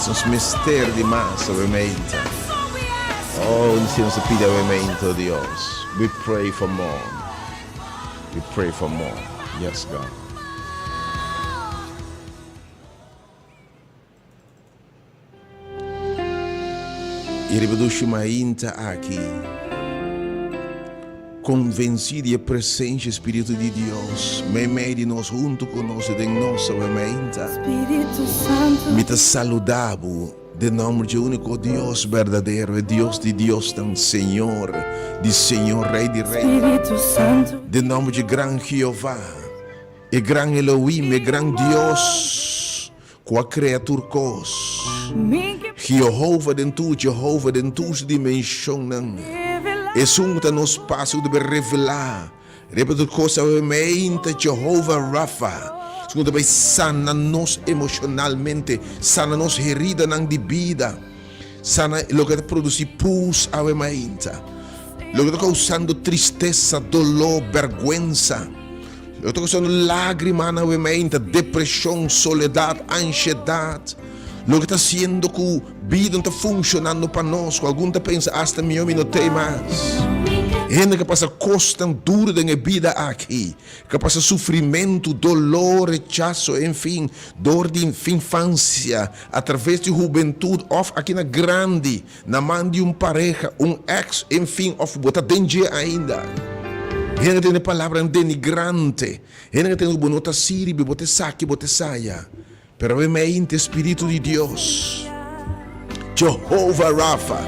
Nos mester di mas awe mainta. Oh, si nos ta pidi awe mainta, oh Dios. We pray for more. We pray for more. Yes, God. I riba dushi mainta aki, konvensí di e presensia Spiritu di Dios meimei di nos, huntu ku nos i den nos awe mainta, mi ta saludá bo den nòmber dje úniko Dios berdadero, e Dios di diosnan, Señor di señor, Rei di reinan, den nòmber dje gran Jehová, e gran Elohim, e gran Dios Ku a krea tur kos. Jehova den tur Jehova den tur su dimenshonnan. Esun ku ta nos pas ku ta bai revelá riba tur kos awe meinta Jehova Rafa, esun ku ta bai sana nos emoshonalmente, sana nos heridanan di bida, sana loke ta produsí pus awe mainta, loke ta kousando tristesa, doló, bèrgwensa. Lo ta causando lágrimanan awe mainta, depresion, soledad, ansiedad. Loke ta haciendo cu bida no ta funcionando pa nos, cu algun ta pensa hasta mihor mi no t'ey mas. Hende ke pasa cosnan duro den e bida aki, ke pasa sufrimento, dolor, rechazo, enfin, door di infancia, a traves di hubentud of aki na grandi. Na man di un pareha, un ex, enfin, of bo ta den dje ainda. Hende tende palabranan denigrante. Hende tende ku bo no ta sirbi, bo ta esaki, bo ta esaya. Pero awe meinti e Spiritu di Dios, Jehovah Rapha,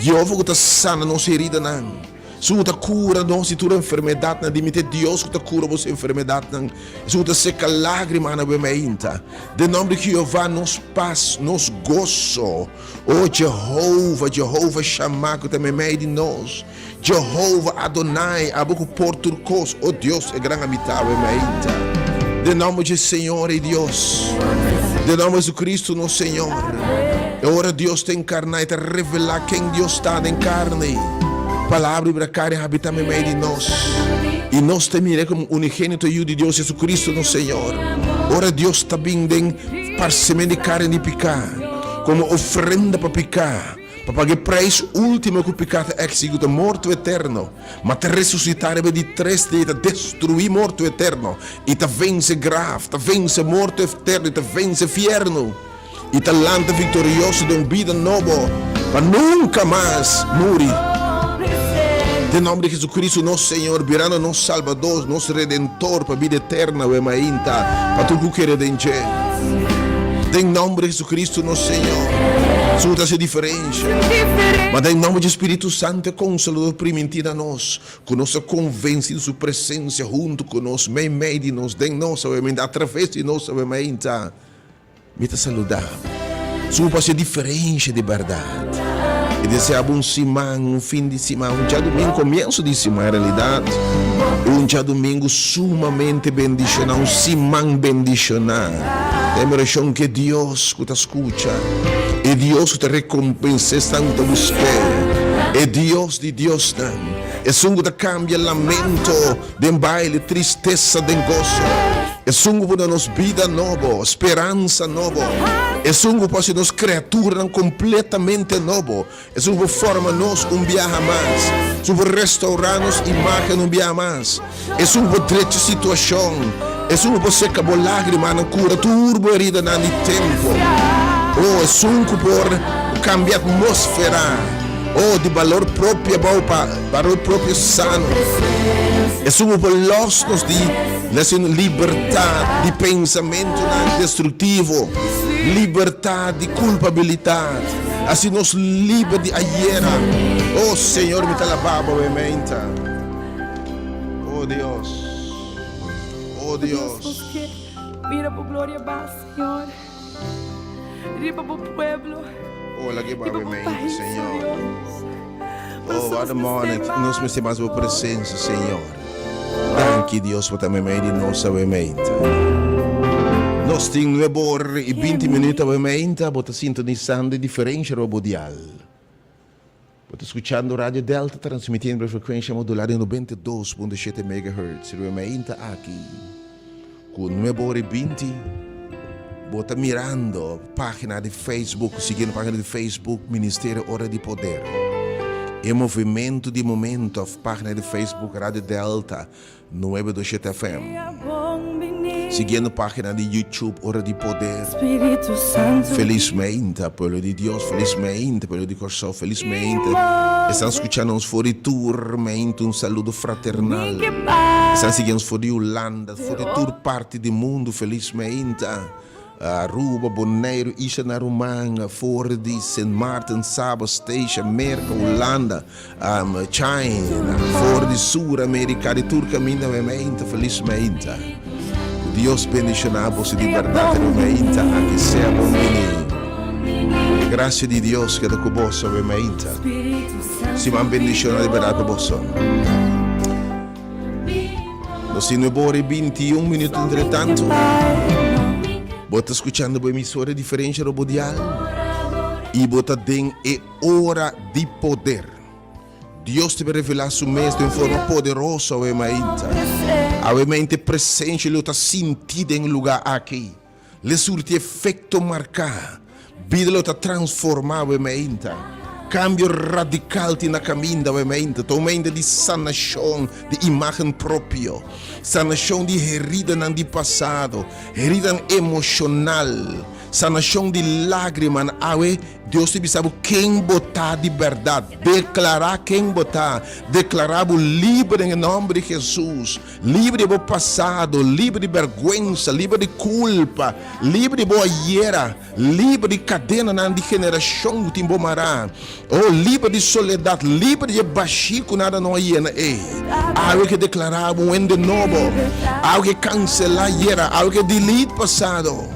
Jehovah ku ta sana nos heridanan, Esun ku ta kura nos di tur enfermedatnan, di mi ta e Dios ku ta kura boso enfermedatnan, esun ku ta seka lágrimanan awe meinta. Den nòmber di Jehová, nos pas, nos goso. O Jehova, Jehova Shammah ku ta meimei di nos, Jehova Adonai, abo ku por tur kos, o Dios e gran amitá awe mainta. Den nòmber dje Señor i Dios, den nòmber Jesucristo nos Señor, e ora Dios ta enkarná i ta revelá ken Dios ta den karni, Palabra bira karni i habitá meimei di nos, i nos ta mir'é komo unigénito Yu di Dios, Jesucristo nos Señor. Ora Dios ta bin den parsemen di karni di piká, Komo ofrenda pa piká, pa paga e preis último ku piká ta eksigi, ku ta morto eterno, ma ta resusitá riba di tres dia i ta destruí morto eterno, i ta vense graf, ta vense morto eterno, i ta vense fièrnu, i ta lanta viktorioso den un bida nobo pa nunka mas muri. Den nòmber di Jesucristo nos Señor, birando nos Salbador, nos Redentor pa bida eterna, awe mainta, pa tur ku kere den dje. Den nomber di Jesucristo nos Señor. Su ta haci diferencia. Ma den nomber di Spiritu Santo e Consolador priminti na nos, cu nos ta convenci di Su presencia hunto cu nos, meimei di nos, den nos awe-mainta, atraves di nos awe-mainta. Mi ta saluda bo. Su por haci diferencia di berdad. Mi desea bo un siman, un fin di siman, un djadumingu, comienzo di siman en realidad. Un djadumingu sumamente bendiciona, un siman bendiciona. Ta e oracion cu e Dios cu ta scucha, e Dios cu ta recompensa esnan cu ta busc'e, e Dios di diosnan, esun cu ta cambia lamento den baile, tristesa den goso. Esun ku por duna nos bida nobo, speransa nobo. Esun ku por hasi nos kreaturanan kompletamente nobo. Esun ku por forma nos un biaha mas. Esun ku por restourá nos imágen un biaha mas. Esun ku por drecha situashon. Esun ku por seka bo lágrimanan, kura tur bo heridanan di tempu. Oh, esun ku por kambia atmósfera. Oh, di balor propio abou pa balor propio sano. Esun ku por lòs nos di Lesión libertad di pensamentonan destructivo, libertad di culpabilidad, haci nos liber di ayera. Oh Señor, mi ta alaba Bo e meinta. Oh Dios, oh Dios. Dios, nos ke mira Bo gloria ba, Señor, riba Bo pueblo, Oh, laga e riba ba Bo e meinta, pais, oh Señor. Dios. Oh, what a morning. Nos mester mas Bo presencia, Señor. Danki Dios pa ta meimei di nos awe meinta. Nos tin nuebe ora i binti minuut awe meinta. Bo ta sintonisando e diferensha riba bo dial. Bo ta skuchando Radio Delta transmitiendo riba frekuensha modulá di 92.7 megahertz riba e meinta aki ku nuebe ora i binti. Bo ta mirando página di Facebook, siguiendo página di Facebook Ministerio Ora di Poder. E movimento di momento of página di Facebook Radio Delta 927 FM. Siguiendo página di YouTube Ora di Poder. Feliz meinta, pueblo di Dios. Feliz meinta, pueblo di Kòrsou. Feliz meinta. Esnan skucha nos for di tur meinta, un saludo fraternal. Esnan sigui nos for di Hulanda, for di tur parti di mundu. Feliz meinta. Aruba, Boneiru, Isla Naruman, for di Sint Maarten, Saba, Statia, Merka, Hulanda, China, for di Sur Amerika, di tur kaminda mi meinta. Feliz meinta. Ku Dios bendishoná boso di bèrdat riba meinta aki. Sea bon bini. E grasia di Dios keda ku boso riba meinta. Siman bendishoná di bèrdat pa boso. Nos tin nuebe ora i bintiun minuto entretanto. Bo ta skuchando bo emisora Diferensha Robodial i bo ta den e ora di poder. Dios ta revelá su mes den forma poderoso awe mainta. Awe mainta e presencia lo ta sinti den e lugá aki. Le surti efecto marcá. Bida lo ta transformá awe mainta. Cambio radical tin na caminda awe mainta. Ta un mainta di sanacion di imagen propio. Sanacion di heridanan di pasado. Heridanan emocional. Sanacion di lagrimanan. Awe Dios ta bisa bo ken bo ta di bèrdat. Deklará ken bo ta. Deklará bo liber den e nòmber di Hesus. Liber di bo pasado, liber di bèrgwensa, liber di kulpa, liber di bo ayera, liber di kadenanan di generashon ku tin bo mará. Oh, liber di soledat, liber di e bashí ku nada no a yena ei. Awe ke deklará bo un hende nobo. Awe ke kanselá ayera. Awe ke delete pasado.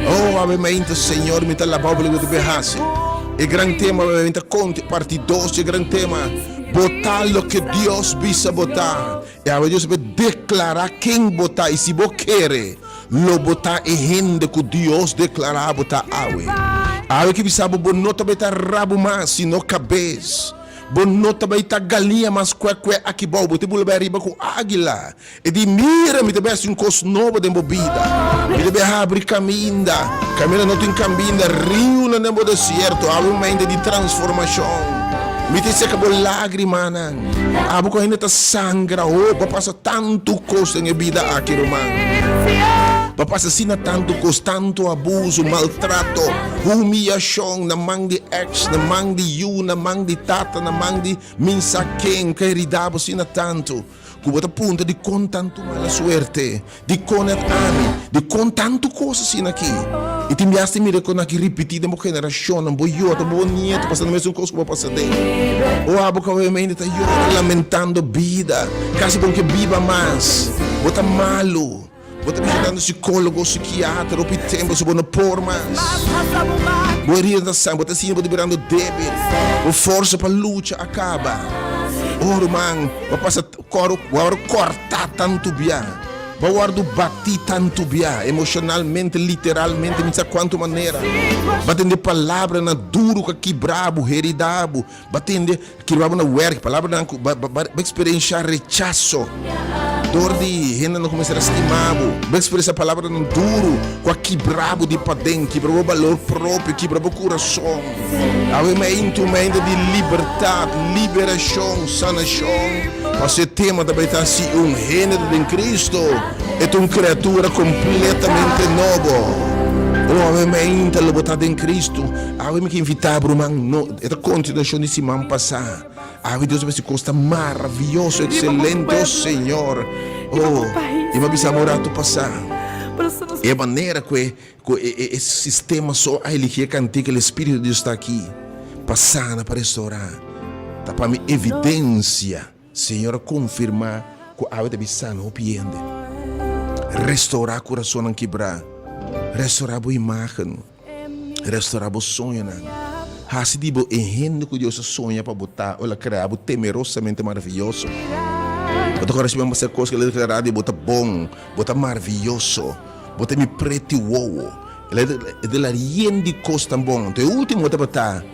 Oh, awe mainta, Señor, mi ta laba bo loke bo ta hasi. E gran tema awe mainta konti, parti dos di e gran tema, Bo ta loke Dios bisa bo ta. I awe Dios a deklará ken bo ta, i si bo kere, lo bo ta e hende ku Dios deklará bo ta awe. Awe ke bisa bo, bo no ta bai ta rabu mas, sino kabes. Bo no ta bai ta galiña mas kuèkuè aki bou, bo ta bula bai ariba ku águila. E di, Mira, mi ta bai hasi un kos nobo den bo bida. Mi ta bai habri kaminda, kaminda no tin kaminda, riunan den bo desierto, awe un mente di transformashon. Mi ta seka bo lágrimanan. Abo ku ainda ta sangra, oh, bo a pasa tantu kos den e bida aki, ruman. Bo a pasa asina tantu kos, tantu abuso, maltrato, humiyashon na man di èks, na man di yu, na man di tata, na man di min sa ken ku a herida bo asina tantu. Ku bo ta puntra dikon tantu mala suerte, dikon net ami, dikon tantu kos asina aki. I tin bias ta mira kon aki ripití den bo generashonnan, bo yota, bo nieto pasando mesun kos ku bo a pasa den. O abo ku awe ta yora lamentando bida, kasi bo no ke biba mas, bo ta malu. Bo ta bishitando psicólogo, psiquiatra hopi tempo so bo no por mas. Bo herida ta san, bo ta sinti bo ta birando débil. Bo forsa pa lucha a caba. Oh ruman, bo a pasa bo a wòrdu kòrtá tantu bia, bo a wòrdu batí tantu bia, emoshonalmente, literalmente, mi sa kuantu manera. Bo a tende palabranan duru ku a kibra bo, heridá bo. Bo a tende Kibra bo na werk, palabranan ku bo bo eksperenshá rechaso dor di hendenan ku mester a stima bo. Bo ekspresá palabranan duru ku a kibra bo di paden, kibra bo balor propio, kibra bo kurason. Awe meintu un meintu di libertat, liberashon, sanashon. Pasobra e tema ta bai ta si un hende ta den Kristu, e ta un kreatura kompletamente nobo. O awe meinta lo bo ta den Kristu. Awe mi ke invitá bo ruman, no. E ta kontinuashon di siman pasá. Awe Dios a hasi kos ta maravioso, ekselente, o Señor. O, i mi a bisa bo un ratu pasá, e manera ku e ku e e sistema so a eligí e kantika El Espíritu di Dios ta aki pa sana, pa restourá, ta pa mi evidensia. Señor a konfirmá ku awe ta bisa sana hopi hende, restourá kurasonnan kibrá, restourá bo imágen. Restorá bo soñonan. Hasi di bo e hende ku Dios a soña pa bo ta o el a krea bo temerosamente maravioso. Bo ta kòrda si bo a kos ku el a deklará di bo ta bon, bo ta maravioso, bo ta mi preti wowo. El a deklará yen di kos tan bon. Anto e último tabata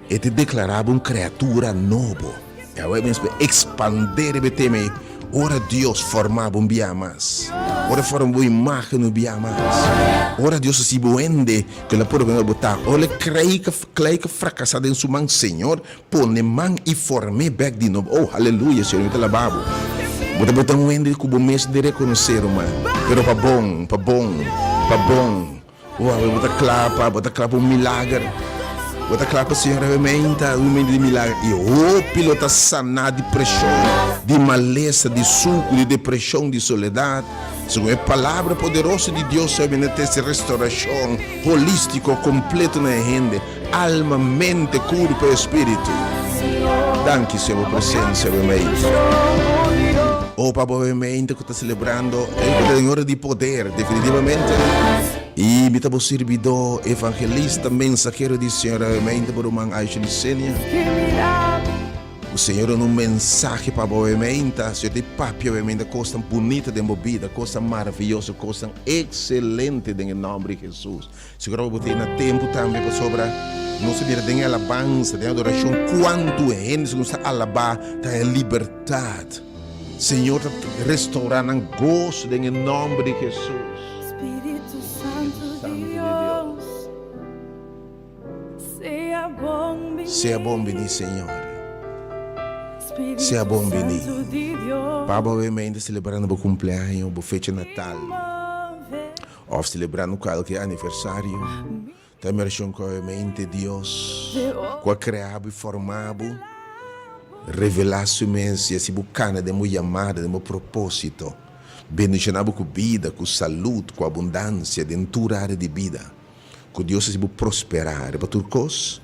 e ta deklará bo un kreatura nobo. E awe mes pa ekspandé riba e tema ei, ora Dios forma bo un bia mas. Ora forma bo imágen un bia mas. Ora Dios hasi bo hende ku el a pone bo ta. Ora e klei ku klei ku frakasá den su man, Señor pone man i form'é bèk di nobo. Oh, aleluya, Señor, mi ta alabá bo. Bo ta bota un hende ku bo mes no rekonosé, ruman, pero pa bon, pa bon, pa bon. Wow, bo ta kla pa, bo ta kla pa un milager. Bo ta kla pa Señor awe meinta, un meinta di milager. I hopi lo ta saná di preshon, di malesa, di suku, di depreshon, di soledat. Segun e Palabra poderoso di Dios awe meinta trese restaurashon holístiko kompleto na e hende, alma, mente, kurpo i espíritu. Danki, Señor, bo presensia awe meinta. Oh, pa bo awe meinta ku ta selebrando e den ora di poder, definitivamente. I mi ta bo sirbidó, evangelista, mensahero di Señor awe meinta, bo ruman Aisha Licenia. Ku Señor duna un mensahe pa bo awe meinta. Señor ta papia awe meinta kosnan bunita den bo bida, kosnan maravioso, kosnan ekselente den e nòmber di Hesus. Sigurá bo ta na tempu tambe pasobra nos ta mira den e alabansa, den adorashon kuantu hende ku nos ta alabá ta haña libertat. Señor ta restaurá nan goso den e nòmber di Hesus. Spiritu Santu di Dios, sea bon biní. Sea bon biní, Señor. Sea bon biní. Pa bo obviamente selebrando bo kumpleaño, bo fecha natal. Òf selebrando kualke aniversario, ta mi orashon ku obviamente Dios ku a krea bo i forma bo, revelá su mes i hasi bo kana den bo yamada, den bo propósito. Bendishoná bo ku bida, ku salud, ku abundansia den tur área di bida. Ku Dios hasi bo prosperá riba tur kos,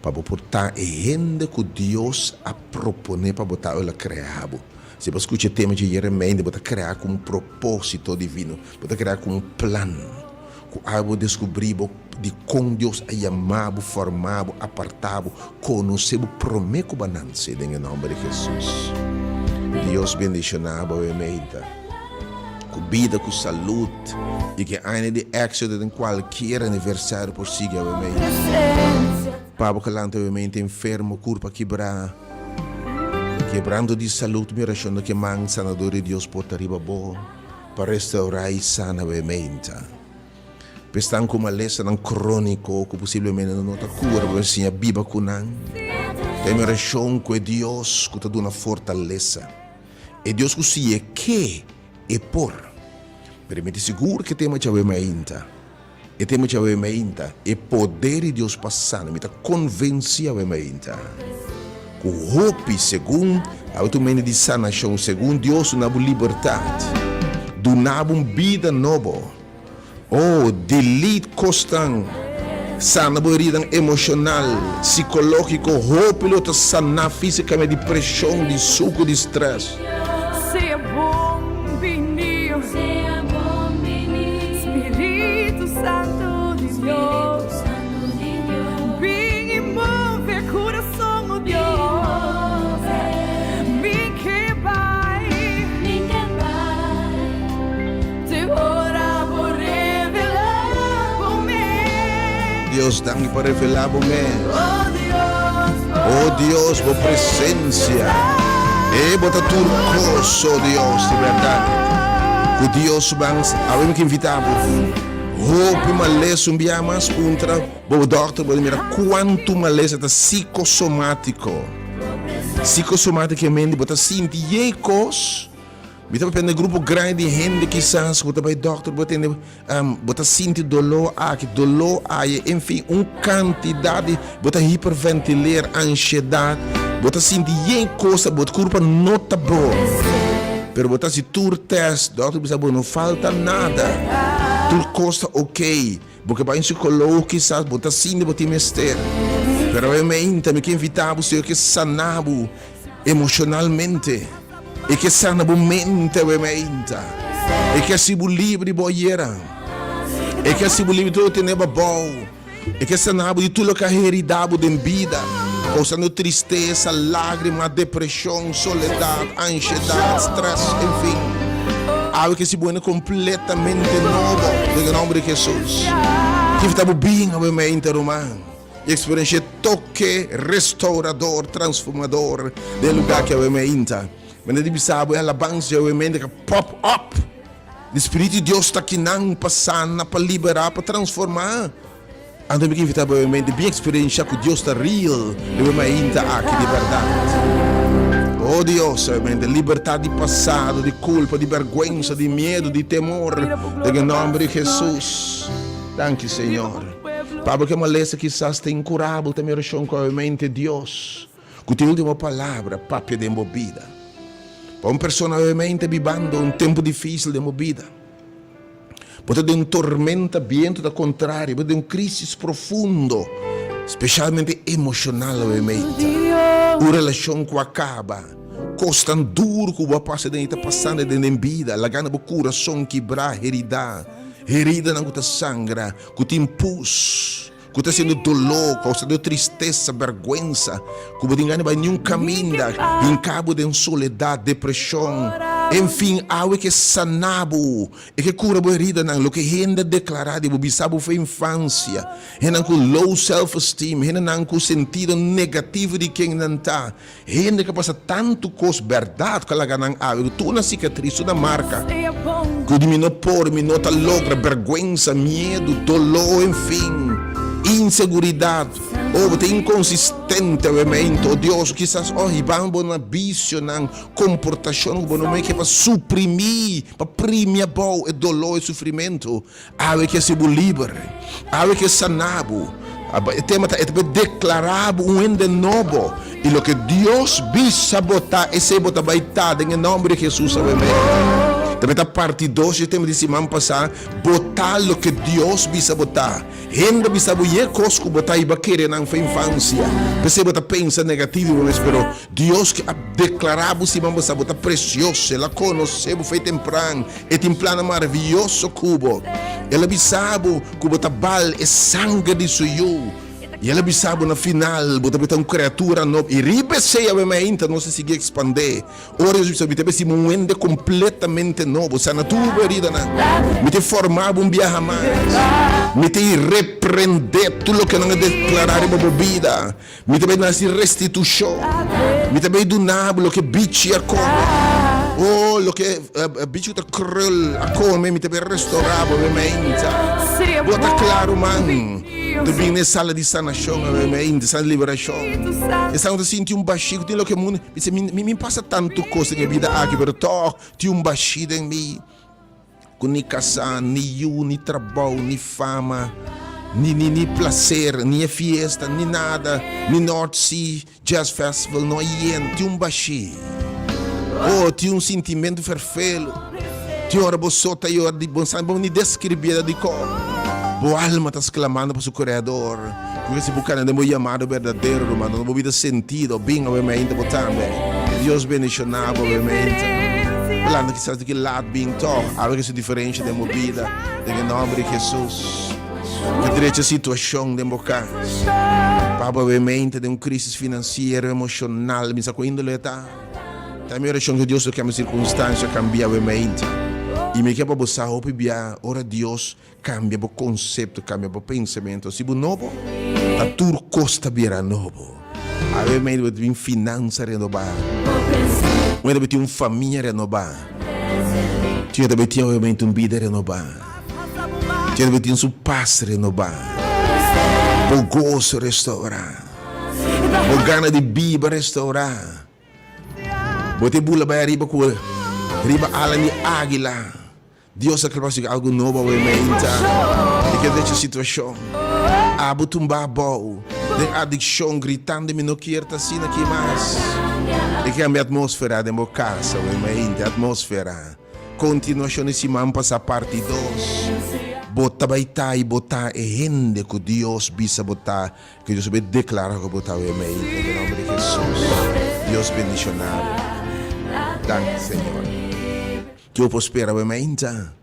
pa bo por ta e hende ku Dios a proponé pa bo ta ora el a krea bo. Si bo skucha e tema dje Jeremia, bo ta krea ku un propósito divino, bo ta krea ku un plan, ku abo deskubrí bo dikon Dios a yama bo, forma bo, apartá bo, konosé bo promé ku bo a nanse, den e nòmber di Hesus. Dios bendishoná bo awe meinta. Ku bida, ku salud i ku e aña di éxito den kualkier aniversario por sigui awe meinta. Pa bo kalanta awe meinta enfermo, kurpa kibrá, kebrando di salud, mi orashon ta ku e man sanador di Dios por ta riba bo pa restaurá i sana awe meinta. Pa esnan ku malesanan króniko ku posiblemente no ta kura, bo mester siña biba ku nan. Ta e mi orashon ku e Dios ku ta duna fortalesa. E Dios ku si e ke, e por. Pero mi ta sigur ku e tema djawe mainta, e tema djawe mainta, e poder di Dios pa sana, mi ta konvensí awe mainta ku hopi segun awe ta un mende di sanashon, segun Dios duna bo libertat, duna bo un bida nobo. Oh, delete kosnan. Sana bo heridanan emoshonal, sikológiko, hopi lo ta saná físikamente di preshon, di suku, di strès. Sea bon bini, Spiritu Santu di Dios, bin i move kurason, oh Dios, mi ke bai. Te ora bo revelá bo mes. Dios, danki pa revelá bo mes. Oh Dios, bo Oh Dios, bo presencia. E bo ta tur kos, oh Dios, di bèrdat. Ku Dios ban, awe mi ke invitá bo. Hopi malesa un bia mas puntra bo dòkter bo ta mira kuantu malesa ta psikosomátiko. Psikosomátikamente bo ta sinti yei kos. Mi ta papia na grupo grandi di hende kisas bo ta bai dokter bo tende bo ta sinti doló aki doló aya enfin un kantidat di bo ta hiperventileer anshedat bo ta sinti yen kosa bo kurpa no ta bon pero bo ta hasi tur tèst dokter bisa bo no falta nada tur kos ta okey bo ke bai un psikologo kisas bo ta sinti bo tin mester pero awe meinta mi ke invita bo señor ke sana bo emoshonalmente. E ke sana bo mente awe mainta. E ke hasi bo libre di bo ayera. E ke hasi bo libre di tur loke tene bo abou. E ke sana bo di tur loke a herida bo den bida, kousando tristesa, lágrima, depreshon, soledat, anshedat, strès, enfin. Awe ke hasi bo hende kompletamente nobo den e nòmber di Hesus. Kief ta bo bin awe mainta, ruman? I eksperenshia e toke restourador, transformador den e lugá ki awe mainta. Manera di bisa bo e alabansa di awe mainta ka pop up. Di Spiritu di Dios ta kinan pa sana, pa liberá, pa transformá. Anto mi ke invitá bo obviamente bin eksperenshá ku Dios ta real riba e mainta aki di bèrdat. Oh Dios, obviamente libertad di pasado, di kulpa, di bèrgwensa, di miedu, di temor, den e nòmber di Hesus. Danki Señor. Pa bo ke malesa kisas ta inkurabel ta mi orashon ku obviamente Dios ku tin ultimo palabra papia den bo bida. Pa un persona obviamente bibando un tempu difisil den bo bida. Bo ta den un tormenta, bientu ta kontrario, bo ta den un krisis profundo, spesialmente emoshonal obviamente. Un relashon ku a kaba, kosnan duru ku bo a pasa den i ta pasando den den bida, lagando bo kurason kibrá, heridá, heridanan ku ta sangra, ku tin pus. Ku ta siendo doló, kousando tristesa, bèrgwensa, ku bo tin gana bai niun kaminda, hinká bo den soledat, depreshon, enfin, awe ke saná bo, e ke kura bo heridanan, loke hende a deklará di bo, bisa bo for infansia, hendenan ku low self esteem, hendenan ku sentido negativo di ken nan ta, Hende ku a pasa tantu kos bèrdat ku a laga nan awe ku tur nan sikatris, tur nan marka, ku di mi no por, mi no ta logra, bèrgwensa, miedu, doló, enfin, inseguridat, oh bo ta inkonsistente awemente, oh Dios, kisas oh hiban bo na bisionan, komportashon ku bo no meke pa suprimí, pa primi abou e doló, e sufrimentu. Awe ke hasi bo liber. Awe ke sana bo. E tema ta, e ta por deklará bo un hende nobo. I loke Dios bisa bo ta, esei bo ta bai ta den e nòmber di Hesus. Awemente. Tambe ta parti dos di e tema di siman pasá, Bo ta loke Dios bisa bo ta. Hende bisa bo ye kos ku bo ta i bo a kere nan for infansia. P'esei bo ta pensa negativo di bo mes, pero Dios ke a deklará bo siman pasá, bo ta presioso. El a konosé bo for tempran. E tin plannan maravioso ku bo. El a bisa bo ku bo ta bal e sanger di su Yu. I el a bisa bo na final bo ta bita un kreatura nobo. I riba esei awe mainta nos a sigui ekspandé. Ora Dios bisa mi ta besi un hende kompletamente nobo. Sana tur bo heridanan. Mi ta forma bo un biaha mas. Mi ta reprendé tur loke nan a deklará riba bo bida. Mi ta bai hasi restitushon. Mi ta bai duna bo loke bichi a kome. O loke bichi ku ta krul a kome, mi ta bai restorá bo meinta. Bo ta kla, ruman? Ta bin na e sala di sanashon awe meinta, sala di liberashon. Esnan ku ta sinti un bashí, ku tin loke mundu bisa, mi mi pasa tantu kos den e bida aki, pero tòg tin un bashí den mi. Ku ni kasá, ni yu, ni trabou, ni fama, ni ni ni plaser, ni e fiesta, ni nada, ni North Sea Jazz Festival no a yen. Tin un bashí. Oh, tin un sintimentu ferfelu. Tin ora bo so ta yora di bo sa bo ni deskribí dikon. Bo alma ta sklamando pa su Kreador. Ku si bo kana den bo yamado berdadero, ruman, no bo bida sentido. Bin awe mainta bo tambe. Dios bendishoná bo awe mainta. Bo lanta kisas di ki lat bin tòg. Awe ke su diferensha den bo bida. Den e nòmber di Hesus. Ke drecha situashon den bo kas. Pa bo awe mainta den un krisis finansiero, emoshonal, mi sa ku índole e ta. Ta mi orashon ku Dios lo kambia sirkunstansha, kambia awe mainta. I mi ke pa bo sa hopi bia ora Dios Cambia bo concepto, cambia bo pensamento. Si bo nobo, ta tur cos ta bira nobo. Awe mei bo tin finansa renoba. Mei bo tin un famia renoba. Tin bo tin awe mei un bida renoba. Tin bo tin su pas renoba. Bo goso restaura. Bo gana di biba restaura. Bo te bula bai ariba cu riba ala di aguila. Dios a kla pa algu nobo awe meinta. E ke decha situashon. Abo tumba abou den adikshon gritando mi no kier ta asina aki mas. E ke kambia atmosfera den bo kas awe meinta. Atmosfera. Kontinuashon di siman pasa parti dos. Bo ta bai ta i bo ta e hende ku Dios bisa bo ta. Ku Dios a bai deklara ku bo ta awe meinta den nomber di Hesus. Dios bendishona bo. Danki Señor. Ke bo por spera bo meinta?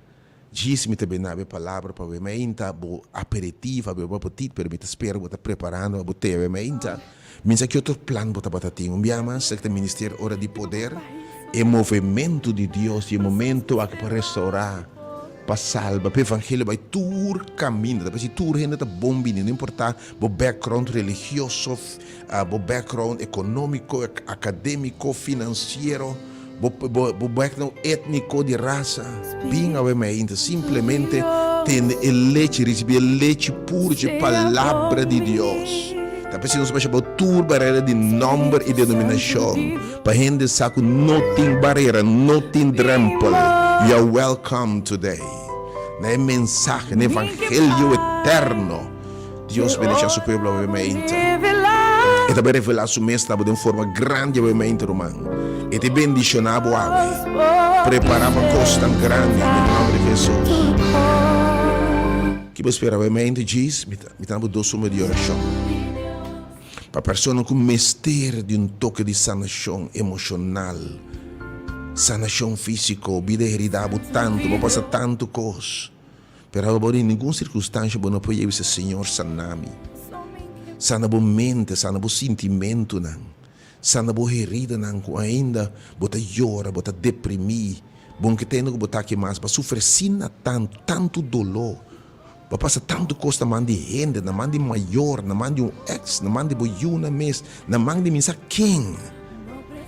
Djis mi ta bini na bo e palabra pa bo meinta, bo aperitivo, bo apetit, pero mi ta spera bo ta preparando pa bo te bo meinta. Mi sa ki otro plan bo tabata tin. Un bia mas, esaki ta Ministerio Ora di Poder, e movementu di Dios di e momento aki pa restaurá, pa salba, pa evangelio bai tur kaminda. Ta parse tur hende ta bon bini, no importá bo background religioso, bo background ekonómiko, akadémiko, finansiero. Bo bo bo background étniko di rasa. Bin awe mainta simplemente tende e lechi, risibi e lechi puru dje Palabra di Dios. Ta p'esei nos basha bou tur barera di nòmber i denominashon, pa hende sa ku no tin barera, no tin drèmpel. You are welcome today na e mensahe, na e evangelio eterno. Dios bendicion su pueblo awe mainta. E ta bay revela su mes na bo den forma grandi awe mainta ruman. E ta bendiciona bo awe. Prepara pa cosnan grandi den nomber di Jesus. Ki bo spera awe mainta Djis? Mi ta na bo dos suma di oracion. Pa persona cu mester di un toke di sanacion emocional, sanacion fisico, bida herida bo tanto, bo pasa tanto cos. Pero abo den ningun sirkunstansha bo no por yega bisa, Señor, sana mi. Sana bo mente, sana bo sintimentunan, sana bo heridanan ku ainda bo ta yora, bo ta deprimí, bo no ke tende ku bo ta aki mas, bo a sufri asina tantu, tantu doló, bo a pasa tantu kos na man di hende, na man di mayor, na man di un eks, na man di bo yunan mes, na man di mi sa ken,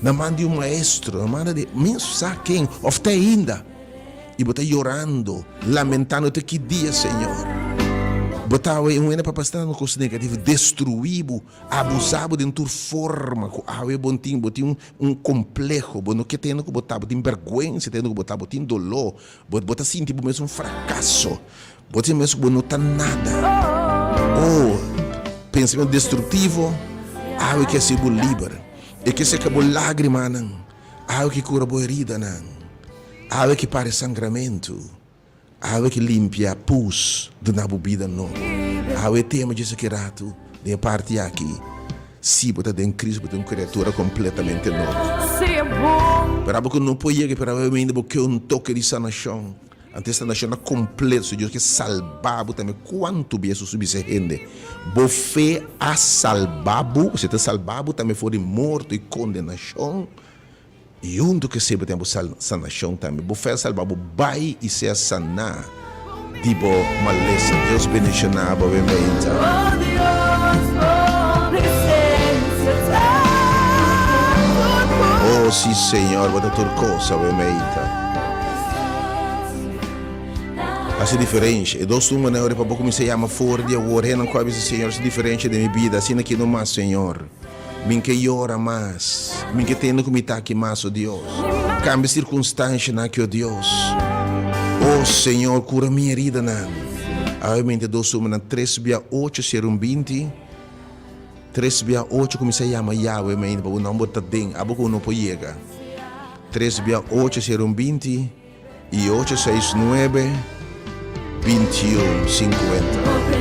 na man di un maestro, na man di mi sa ken, òf te ainda. I bo ta yorando, lamentando te ki dia, Señor? Bo ta awe un hende pa pasa tantu kos negativo, destruí bo, abusá bo den tur forma ku awe bo tin. Bo tin un kompleho, bo no ke tende ku bo ta, bo tin bèrgwensa tende ku bo ta, bo tin doló, bo bo ta sinti bo mes un frakaso, bo ta sinti bo mes ku bo no ta nada. Oh, pensamentu destruktivo awe ke hasi bo liber, e ke seka bo lágrimanan, awe ke kura bo heridanan. Awe ki para e sangramentu, awe ki limpia pus duna bo bida nobo. Awe tema dje esaki ratu den e parti aki, si bo ta den Cristo bo ta un criatura completamente nobo. Pero abo ku no por yega pero awe ainda bo ke un toke di sanashon, anto e sanashon ta completo, so Dios ke salba bo tambe. Kuantu bia Jesus bisa hende, Bo fe a salba bo, si e ta salba bo tambe for di morto i kondenashon. I huntu ku esei bo ten bo sanashon tambe. Bo fe a salba bo. Bai i sea saná di bo malesa. Dios bendishoná bo awe mainta. Oh si Señor, bo ta tur kos awe mainta. Hasi diferensha. E dos numbernan ora pa bo kuminsá yama for di awor. Hennan ku a bisa, Señor, hasi diferensha den mi bida. Asina aki no mas, Señor. Mi ke yora mas. Mi ke tende ku mi ta aki mas, o Dios. Kambia sirkunstanshanan aki, o Dios. O Señor, kura mi heridanan. Awe mi ta dos sumanan tres bia ocho sera un 20. Tres bia ocho kuminsá yama Yahweh mainta pa bo nòmber ta den abo ku bo no por yega. Tres bia ocho sera un 20 i ocho seis nuebe 21 50.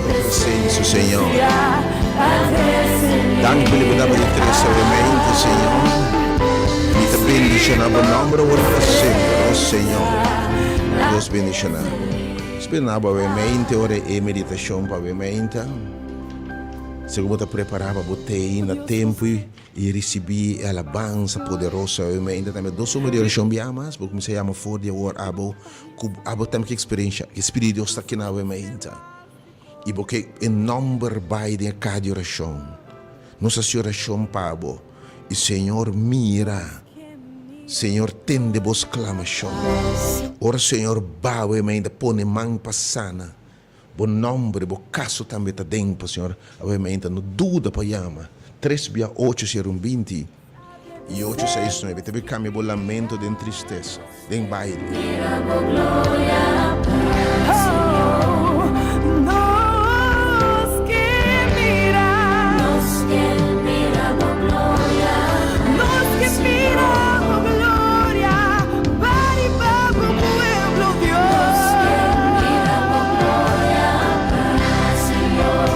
Presencia, Señor. Danki pa libertad pa di trece awe mainta, Señor. Mi ta bendiciona bo nomber awor y pa semper, oh Señor. Dios bendiciona bo. Spera bo awe mainta ora e meditacion pa awe mainta. Segun bo ta prepará pa bo tei na tempu i risibí e alabansa poderoso awe mainta tambe dos huma di orashon bia mas bo kuminsá yama for di awor abo ku abo tambe ke eksperensha ke Spiritu di Dios ta kina awe mainta i bo ke e nòmber bai den e kaha di orashon nos hasi orashon pa bo i Señor mira Señor tende bo sklamashon ora Señor ba awe mainta pone man pa sana Bo nomber, bo kaso tambe ta den pa Señor. Awe mainta no duda pa yama tres bia ocho sero un 20 i ocho seis nuebe. Ta bin kambia bo lamento den tristesa, den baile. Mira bo gloria pa Señor. Nos ke mira. Nos ke mira bo gloria Nos ke mira bo gloria pa riba bo pueblo Dios. Nos ke mira bo gloria pa Señor.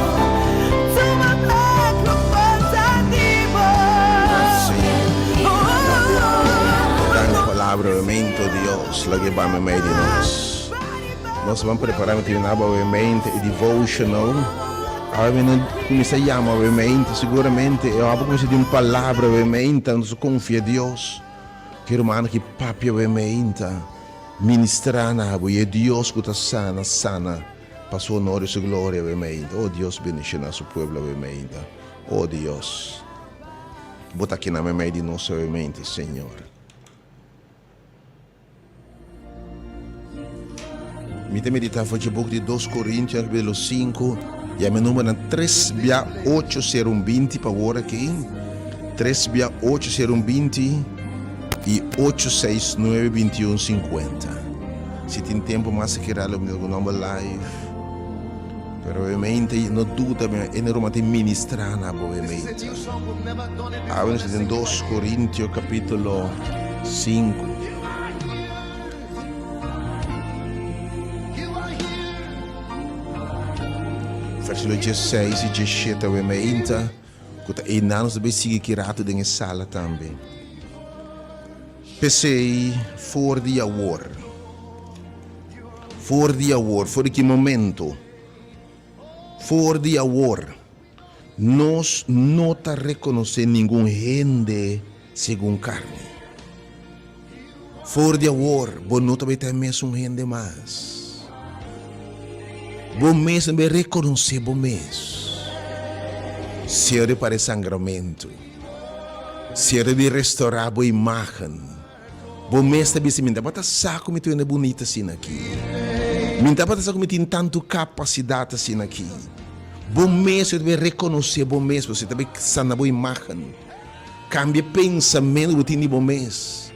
Tuma bek lo falta. Spirito Dios, laga e ba meimei di nos. Nos ban prepara mi tin aba awe mente e devotional. Awe mi no kuminsá yama awe mente, seguramente e aba kuminsá di un palabra awe mente, nos konfia Dios. Ki rumannan ki papia awe mente, ministrá na bo i e Dios ku ta sana, sana pa su honor i su gloria awe mente. Oh Dios bendishoná su pueblo awe mente. Oh Dios. Bo ta kina meimei di nos suavemente, Señor. Mi ta meditá for dje buk di Dos Korintionan kapítulo sinku, i ami numbernan tres bia ocho sero un binti pa wor aki, tres bia ocho sero un binti i ocho seis nuebe binti un sinkuenta. Si tin tempu mas a keda lo mi ta ku nomber live. Pero obviamente no duda mi e ruman tin ministra na bo obviamente. Awe nos ta den dos Corintio capítulo 5. Versículo 16 y 17 obviamente. Ku ta einan nos ta bay sigui ki rato den e sala tambe. P'esei for di awor. For di awor, for di ki momento? For di awor, nos no ta rekonosé ningun hende segun karni. For di awor, bo no ta bai ta e mesun hende mas. Bo mes no bai rekonosé bo mes. Señor di para e sangramentu. Señor di restorá bo imágen. Bo mes ta bisa, Mi tabata sa ku mi ta wende bunita asina aki. Mi tabata sa ku mi tin tantu kapasidat asina aki. Bo mes ta bai rekonosé bo mes, bo ta bai sana bo imágen. Kambia e pensamentu ku bo tin di bo mes.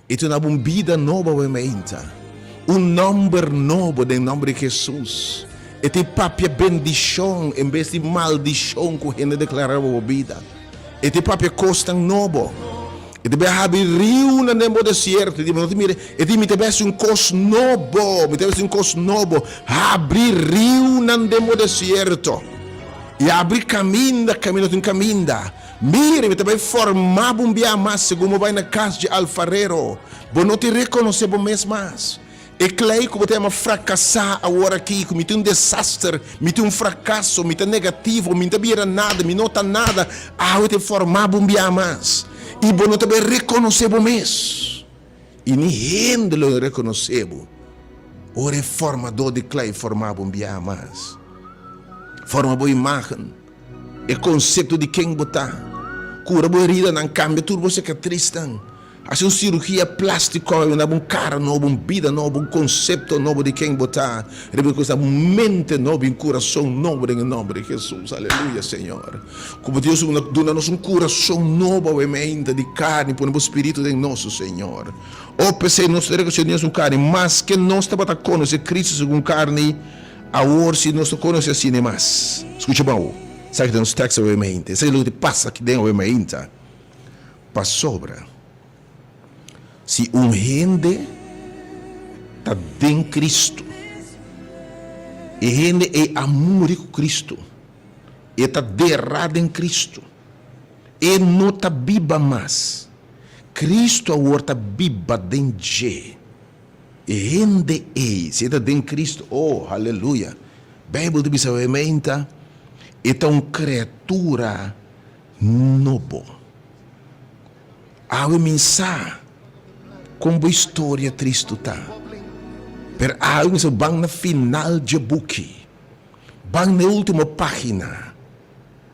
I tuna bo un bida nobo awe meinta. Un nòmber nobo den nòmber di Hesus. E ta papia bendishon en bes di maldishon ku hende deklará riba bo bida. E ta papia kosnan nobo. E ta bai habri riunan den bo desierto. E di, bo no ta mira. E di, mi ta bai hasi un kos nobo. Mi ta bai hasi un kos nobo. Habri riunan den bo desierto. I habri kaminda kaminda no tin kaminda. Mira, mi ta bai forma bo un bia mas segun bo bai na kas dje alfarero. Bo no tin rekonosé bo mes mas. E klei ku bo ta yama frakasá awor aki, ku mi tin un desaster, mi tin un frakaso, mi ta negativo, mi no ta bira nada, mi no ta nada, awe ta forma bo un bia mas. I bo no ta bai rekonosé bo mes. I ni hende lo no rekonosé bo ora e formadó di klei forma bo un bia mas. Forma bo imágen, e konsepto di ken bo ta. Kura bo heridanan, kambia tur bo sikatrisnan. Hasi un sirugia plástiko i duna bo un kara nobo, un bida nobo, un konsepto nobo di ken bo ta. Riba ku esta un mente nobo i un kurason nobo den e nòmber di Hesus. Aleluya, Señor. Ku bo Dios duna nos un kurason nobo awe meinta di karni, pone bo spiritu den nos, o Señor. O p'esei nos ta rekonosé Dios un karni, maske nos tabata konosé Kristu segun karni, awor si nos no konosé asina mas. Skucha bon awo. Esaki ta nos tekst awe meinta. Esaki ta loke ta pasa aki den awe meinta. Pasobra si un hende ta den Cristo, e hende ei a muri cu Cristo, e ta derá den Cristo, e no ta biba mas, Cristo awor ta biba den dje. E hende ei, si e ta den Cristo, oh, haleluya! Bijbel ta bisa obviamente, e ta un criatura nobo. Awe mi sa kon bo historia tristu ta, pero awe mi sa ban na final dje buki, ban na e ultimo pagina.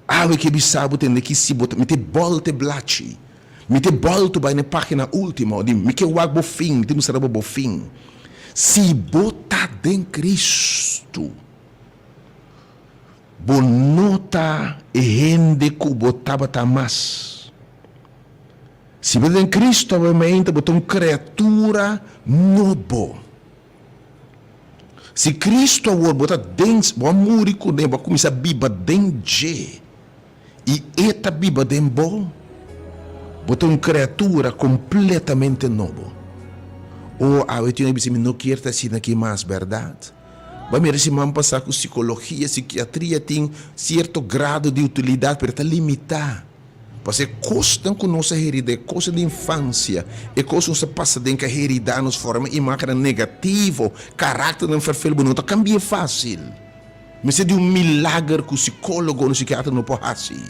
Awe ke bisa bo tende ki si bo ta, mi te bolta e blachi, mi te bolto bai na e pagina ultimo, di mi ke wak bo fin, mi te mustra bo bo fin. Si bo ta den Cristo. Bo no ta e hende ku bo tabata mas. Si bo ta den Cristo awemente bo ta un kreatura nobo. Si Cristo awor bo ta den, bo a muri kuné, bo a kuminsá biba den dje i e ta biba den bo, bo ta un kreatura kompletamente nobo. O, awe tin un a bisa mi no kier ta asina aki mas, bèrdat? Bo a mira siman pasá ku sikologia, sikiatria tin sierto grado di utilidat, pero ta limitá. Pasobra e kosnan ku nos a herida, e kosnan di infansia, e kos ku nos a pasa den ku a herida nos forma imágennan negativo, karakternan ferfel, bo no ta kambi'é fásil. Mester di un milager ku sikólogo ni sikiatra no por hasi.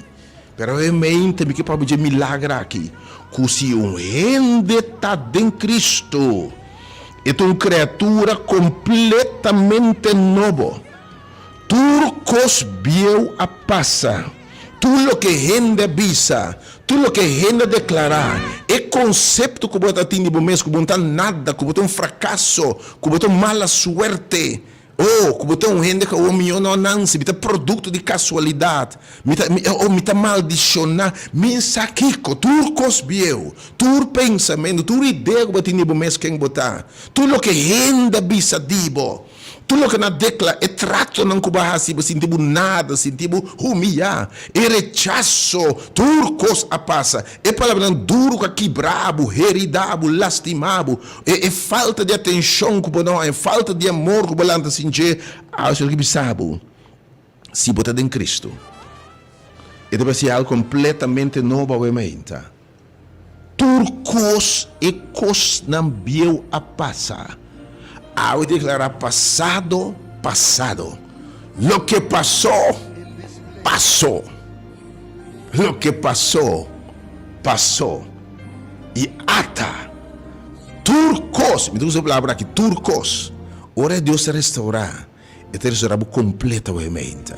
Pero e mente mi ke papia dje milager aki, ku si un hende ta den Kristu, e ta un kreatura kompletamente nobo. Tur kos bieu a pasa. Tur loke hende a bisa, tur loke hende a deklará, e konsepto ku bo ta tin di bo mes ku bo no ta nada, ku bo ta un frakaso, ku bo ta un mala suerte, Oh, ku bo ta un hende ku awor mihó no nansi, mi ta produkto di kasualidat, mi ta, mi, oh, mi ta maldishoná, mi sa kiko, tur kos bieu, tur pensamentu, tur idea ku bo tin di bo mes ken bo ta, tur loke hende a bisa di bo, tur loke nan a deklará, e tratonan ku bo a hasi, bo sinti bo nada, sinti bo humiyá, e rechaso, tur kos a pasa, e palabranan duru ku a kibra bo, heridá bo, lastimá bo, E e falta di atenshon ku bo no haña, e falta di amor ku bo lanta sin dje, awe Señor ke bisa bo, si bo ta den Cristo, e ta basi algu kompletamente nobo awe mainta. Tur kos, e kosnan bieu a pasa. Awe deklará pasado, pasado. Loke pasó, pasó. Loke pasó, pasó. I ata tur kos, mi ta usa e palabra aki, tur kos, ora Dios ta restaurá, e ta restaurá bo kompletamente.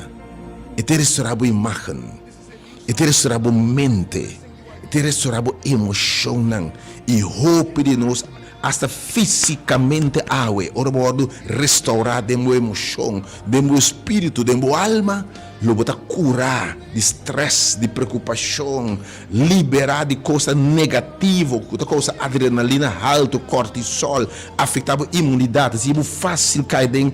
E ta restaurá bo imágen, e ta restaurá bo mente, e ta restaurá bo emoshonnan. I hopi di nos, asta físikamente awe, ora bo wòrdu restaurá den bo emoshon, den bo espíritu, den bo alma, lo bo ta kurá di strès, di preokupashon, Liberá di kosnan negativo ku ta kousa adrenalina haltu, kortisol, afektá bo imunidat, hasi bo fásil kai den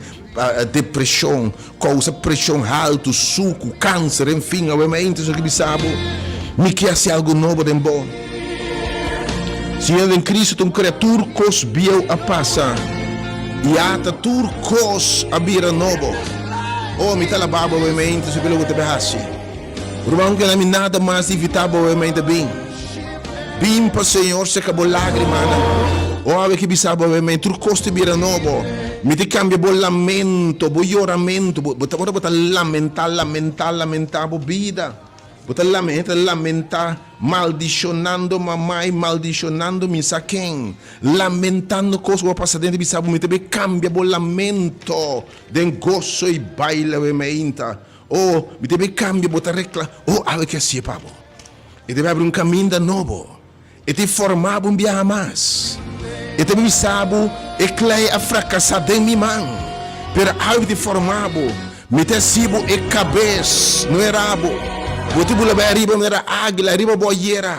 depreshon, kousa preshon haltu, suku, kanser, enfin, awe mainta esaki bisa bo, Mi ke hasi algu nobo den bo. Si hende den Kristu ta un kreatur, kos bieu a pasa, i ata tur kos a bira nobo. Oh, mi ta alabá bo awe mainta, esaki lo bo ta bai hasi. Ruman ku mi nada mas invitá bo awe mainta bin. Bin pa Señor seka bo lágrimanan. O awe ki bisa bo awe mainta tur kos ta bira nobo. Mi ta kambia bo lamento, bo yoramentu. Bo bo ta ora bo ta lamentá, lamentá, lamentá bo bida. Bo ta lamentá, hende ta lamentá maldishonando mamai, maldishonando mi sa ken. Lamentando kos ku bo a pasa den ta bisa bo mi ta bin kambia bo lamento den goso i baile awe mainta. Oh, mi debe cambia, bo ta recla, oh, awe ke hacié pa bo. E debe abri un caminda nobo. E ta forma bo un biaha mas. E ta bisa bo, e klei a fracasa den mi man, pero awe mi ta forma bo. Mi ta haci bo e cabes, no e rabo. Bo ta bula bai ariba manera aguila, ariba bo a yera.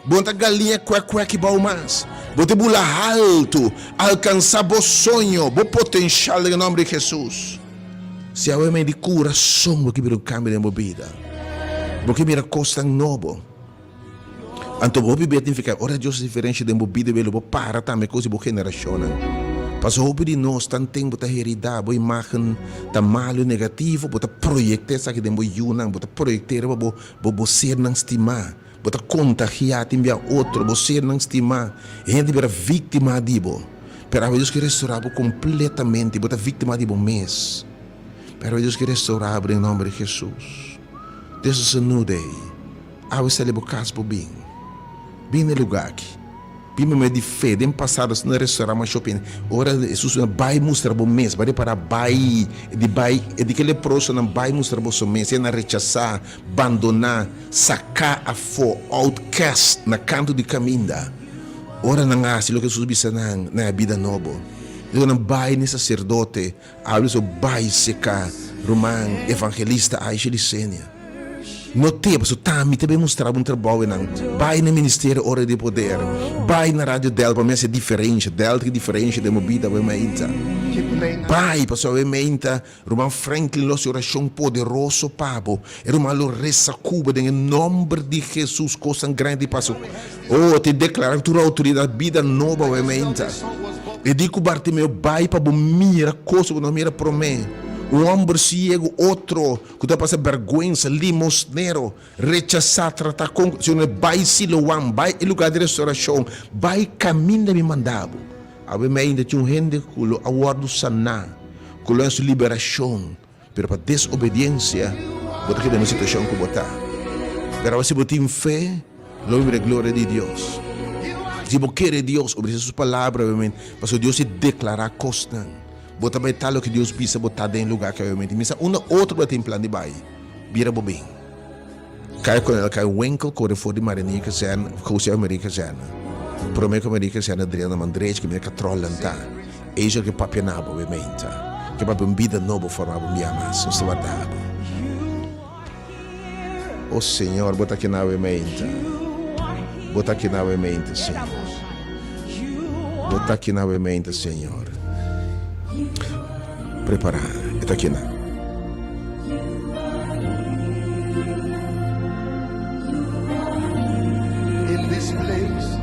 Bo no ta galiña cuek cuek bou mas. Bo ta bula haltu, alcansa bo soño, bo potencial den e nomber di Jesus. Si awe mei di kurason bo ke mira un kambio den bo bida, bo ke mira kosnan nobo, anto bo hopi bia tin fika ora Dios hasi diferensha den bo bida bo lo para tambe kos di bo generashonnan. Pasobra hopi di nos tanten bo ta heridá, bo imágen ta malu, negativo, bo ta proyektá esaki den bo yunan, bo ta proyekt'é riba bo bo sernan stimá, bo ta kontagiá tin bia otro, bo sernan stimá, e hende bira víktima di bo. Pero awe Dios ke restorá bo kompletamente, bo ta víktima di bo mes. Pero awe Dios ke restorá bo den nòmber di Hesus. This is a new day. Awe sali bo kas bo bin. Bin na e lugá aki. Bin pa medio di fe. Den pasado asina restorá masha hopi hende. Ora Hesus a bai mustra bo mes, bai repará bai, e di bai, e di ke leprosonan bai mustra boso mes, e nan rechasá, bandoná, saká afó, outcast, na kantu di kaminda. Ora nan a hasi loke Hesus bisa nan, nan a bida nobo. E ku nan bai n'e saserdote, a bisa bai seka ruman evangelista Aisha Licenia. No te, pasobra tambe ta bin mustra bo un trabou einan. Bai na Ministerio Ora di Poder, bai na Radio Delta pa mi hasi diferensha. Delta ke diferensha den bo bida awe mainta. Bai, pasobra awe mainta Ruman Franklin lo hasi orashon poderoso pa bo. E ruman lo resa ku bo den e nomber di Jesus. Kosnan grandi pasa. Oh, te deklara ku tur outoridat bida nobo awe meinta. E di ku Bartimeo, Bai pa bo mira kos ku bo no mira promé. Un hòmber siegu, otro ku ta pasa bèrgwensa, limosnero, rechasá, tratá kon, Señor, bai Siloam, bai e lugá di restorashon, bai kaminda mi manda bo. Awe meinda tin un hende ku lo a wòrdu saná, ku lo haña su liberashon, pero pa desobediensia bo ta keda den e situashon ku bo ta. Pero awe si bo tin fe, lo bo mira e gloria di Dios. Si bo kere Dios, obedesé su palabra, awe pasobra Dios a deklará kosnan. Bo ta bai ta loke Dios bisa bo ta den lugá ke obviamente. Mi sa unda otro bo ta tin plan di bai. Bira bo bin. Kai kon el kai winkel kore for di Marinier Kazerne, Jose Marie Kazerne. Prome ku Marie Kazerne drenta na man drechi kaminda katròl nan ta. Eis ke papia na bo obviamente. Ke papia un bida nobo forma bo un bia mas. Nos ta warda bo. O Señor, bo ta kina obviamente. Bo ta kina obviamente, Señor. Bo ta kina obviamente, Señor. Prepara, e ta kina. In this place.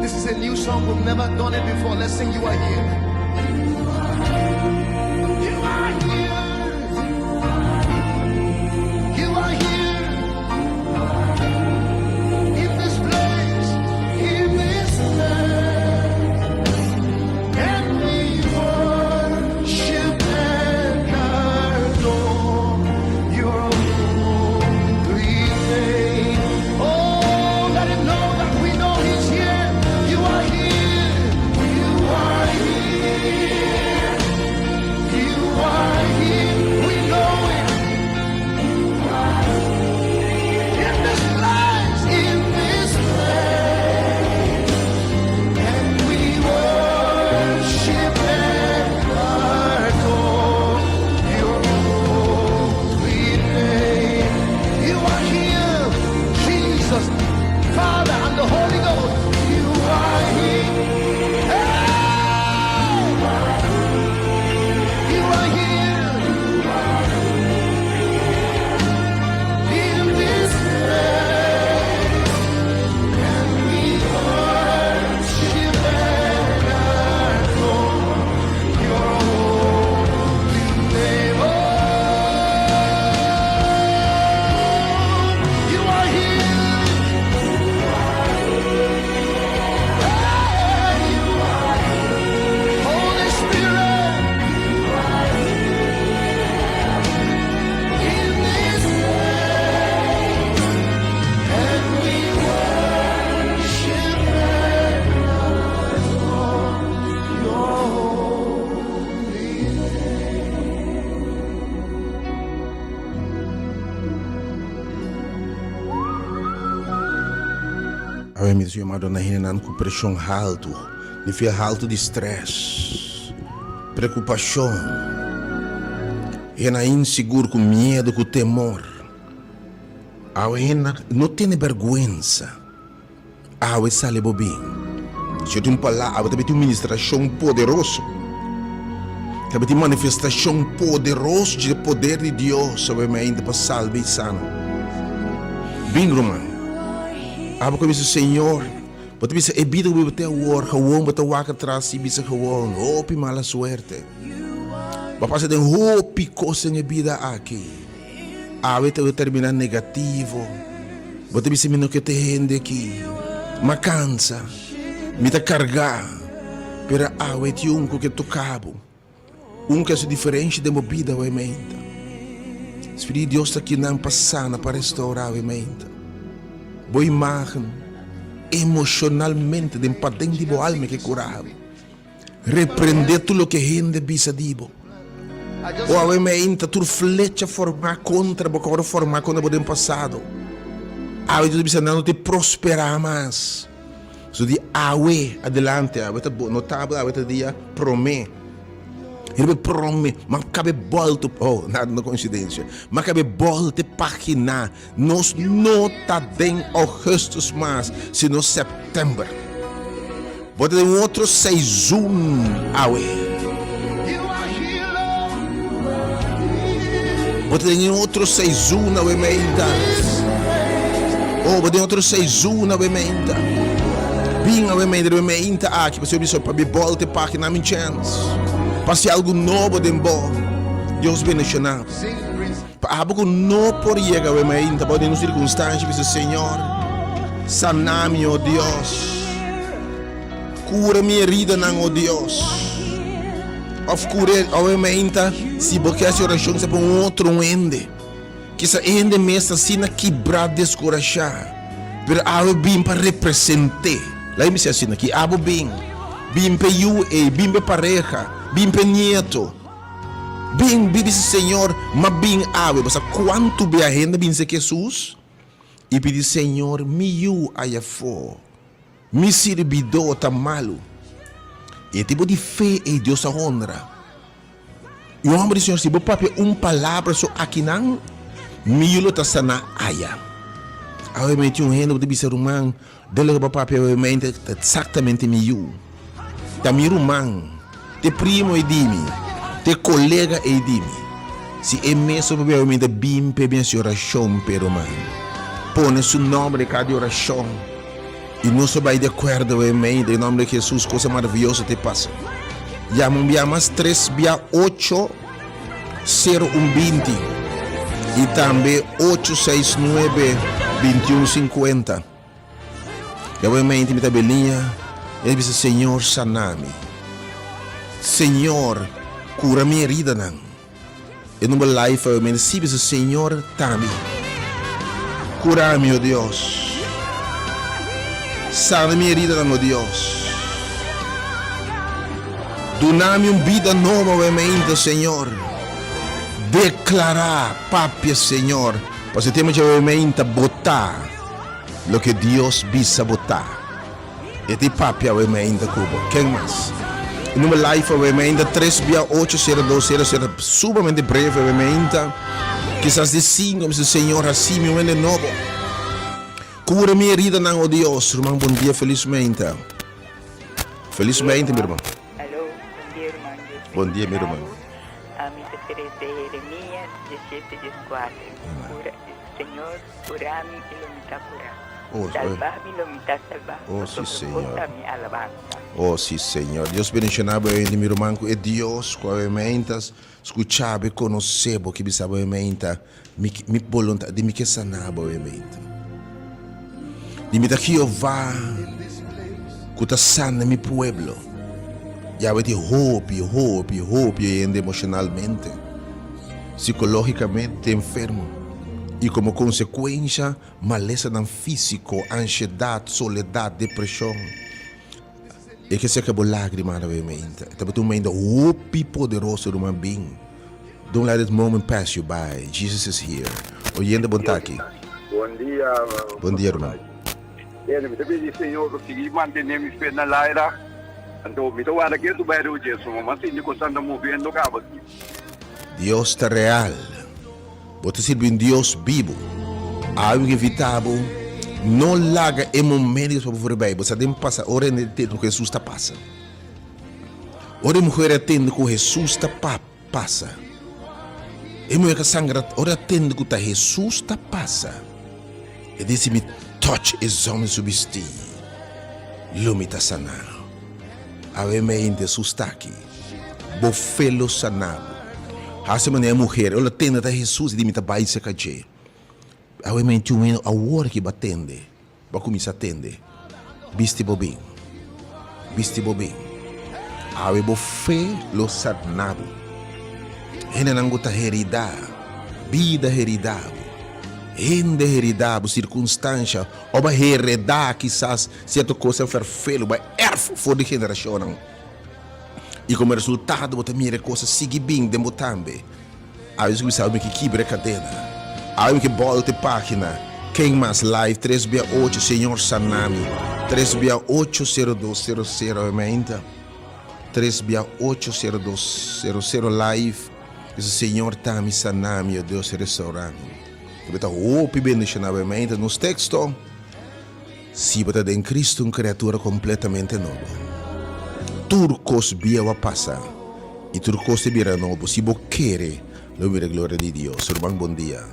This is a new song, we've never done it before. Let's sing You Are Here. You are here. You are here. In this place, in this place. And we worship and adore your holy name. Oh, let him know that we know he's here. You are here. You are here. You are here. We know it. In this place, in this place. And we worship and adore your holy name. You are here, Jesus, Father, and the Holy Ghost. You are here. Hey! You are here. In this place. And we worship and adore your holy name. Oh, you are here. Hey, you are here. Holy Spirit. In this place. And we worship and adore your holy name. Awe mi ta yamado na hendenan ku preshon haltu, nivel haltu di strès, preokupashon, hendenan insigur ku miedu, ku temor. Awe hendenan no tene bèrgwensa. Awe sali bo bin. Si yo tin un palabra, awe ta bin tin un ministrashon poderoso. Ta bin tin manifestashon poderoso dje poder di Dios awe mainta pa salba i sana. Bin ruman. Abo ku a bisa Señor, bo ta bisa e bida ku bo tin awor, gewoon bo ta wak atras i bisa gewoon, hopi mala suerte. Bo a pasa den hopi kos den e bida aki. Awe ta termina negativo. Bo ta bisa mi no ke te hende aki. M'a kansa. Mi ta kargá. Pero awe tin un ku ke toka bo. Un ku hasi diferensha den bo bida awe meinta. Spiritu di Dios ta kinan pa sana, pa restaurá awe meinta. Bo imagen emoshonalmente den paden di bo alma e ke kura bo. Reprendé tur loke hende bisa di bo. O awe meinta tur flecha formá kontra bo ku a wòrdu formá kontra bo den pasado. Awe Dios ta bisa nan no ta prosperá mas. So di awe adelante, awe ta bo notabel, awe ta dia promé. Riba e promé, m'a kabe bòlta, oh, nada no koinsidensia, m'a kabe bòlta e página. Nos no ta den ougùstùs mas, sino sèptèmber. Bo ta den un otro seizun awe. ta den e otro seizoen awe meinta. Oh, bo den otro seizoen awe meinta. Bin awe meinta, riba meinta aki, pasobra mi pa mi bolta e pagina mi chance. Pa hasi algu nobo den bo. Dios bendiciona. Pa abo ku no por yega awe meinta, bo den un circunstancia, bisa Señor, sana mi, oh Dios. Kura mi heridanan, oh Dios. Of kura awe meinta, si bo ke hasi orashon sa pa un otro hende. Kisa e hende mes ta asina kibrá, deskurashá, pero awe bin pa represent'é. Laga mi si asina aki, abo bin, bin p'e yu ei, bin p'e pareha, bin p'e nieto. Bin, bin bisa Señor, m'a bin awe. Bo sa kuantu bia hende a bin serka Hesus i pidi, Señor, mi yu ayafó. Mi sirbidó ta malu. E tipo di fe ei Dios a honra. I un hòmber di Señor, si bo papia un palabra so akinan, mi yu lo ta saná aya. Awe mi tin un hende ku ta bisa, Ruman, den loke bo papia awe mente ta eksaktamente mi yu. Ta mi ruman, ta e primo ei di mi, ta e kolega ei di mi. Si e mes lo papia awe mente, bin p'e mi hasi orashon p'e ruman. Pone su nòmber den kada di orashon. I nos a bai di akuerdo e mei den nomber di Jesus cosa maraviyoso te pasa. Yama un bia mas tres bia ocho sero un binti i tambe ocho seis nuebe 21 50. Ya bo mente mi ta beliña i a bisa Señor sana mi. Señor kura mi heridanan. E number life awe mende si bisa Señor ta mi. Cura mi, oh Dios. Sana mi heridanan, oh Dios. Duna mi un bida nobo awe mainta, Señor. Declara, papia, Señor. Pasobra e tempo dje awe mainta bo ta loke Dios bisa bo ta. E tin papia awe mainta ku bo. Ken mas? E number live awe mainta tres bia ocho sero dos sero sero sumamente breve awe mainta. Kisas di cinco mi bisa Señor haci mi un hende nobo. Cura mi heridanan o Dios. Ruman bon dia feliz mainta. Feliz mainta mi ruman. Alo, bon dia ruman Dios Bon dia mi ruman. Ami ta Teresa Jeremias 17 14. Cura Señor cura mi y lo mi ta cura. Oh, Salba mi lo mi ta salba, Oh, sí, pasobra bo Señor. ta mi alabansa. Oh, sí, Señor. Dios bendiciona bo hende, mi ruman, cu e Dios cu awe meinta scucha bo y conoce bo, ki bisa bo awe meinta, Mi, mi boluntad di mi ke sana bo awe meinta. Di mi ta Jehová cu ta sana mi pueblo. Yahweh tin hopi, hopi, hopi hende emocionalmente, psicologicamente enfermo y como consecuencia Malesanan físiko, anshedat, soledat, depreshon. E ke seka bo lágrima na mente. E tabata un mente hopi poderoso, ruman bin. Don't let this moment pass you by. Jesus is here. Oyente bon taki. Bon dia. Bon dia, ruman. Bene, mi ta pidi Señor pa sigui mantené mi fe na laira. Anto mi ta warda ketu bai riba dje, so mi a sinti kosnan ta moviendo kaba aki. Dios ta real. Bo ta sirbi un Dios bibu. Algu ke evitá bo, no laga e momento ku bo for bai. Bo sa den pasa ora hende tende ku Hesus ta pasa. Ora e muher a tende ku Hesus ta pasa, e muher ka sangra, ora a tende ku ta Hesus ta pasa, e di si mi touch e zòm di su bistí, lo mi ta saná. Awe mente Hesus ta aki. Bo fe lo sana bo. Hasi manera e muher, ora tende ta Hesus, e di mi ta bai serka dje. Awe mente un hende awor ki bo a tende, bo a kuminsá tende, bisti bo bin, bisti bo bin. Awe bo fe lo sana bo. Hendenan ku ta heridá, bida heridá bo, hende heridá bo, sirkunstansha, òf a heredá kisas sierto kos fèrfelu, bo a èrf for di generashonnan. I komo resultado bo ta mira e kos a sigui bin den bo tambe. Awe nos kuminsá mi ke kibra e kadena. Awe mi ke bòlta e página. Ken mas? Live tres bia ocho Señor sana mi. Tres bia ocho sero dos sero sero awe mainta. Tres bia ocho sero dos sero sero live. Bisa Señor ta mi sana mi o Dios restaura mi. Bo ta hopi bendishoná awe mainta. Nos teksto. Si bo ta den Cristo un criatura completamente nobo. Tur cos bieu a pasa y tur cos ta bira nobo. Si bo kere. Lo mira gloria di Dios. Ruman bon dia.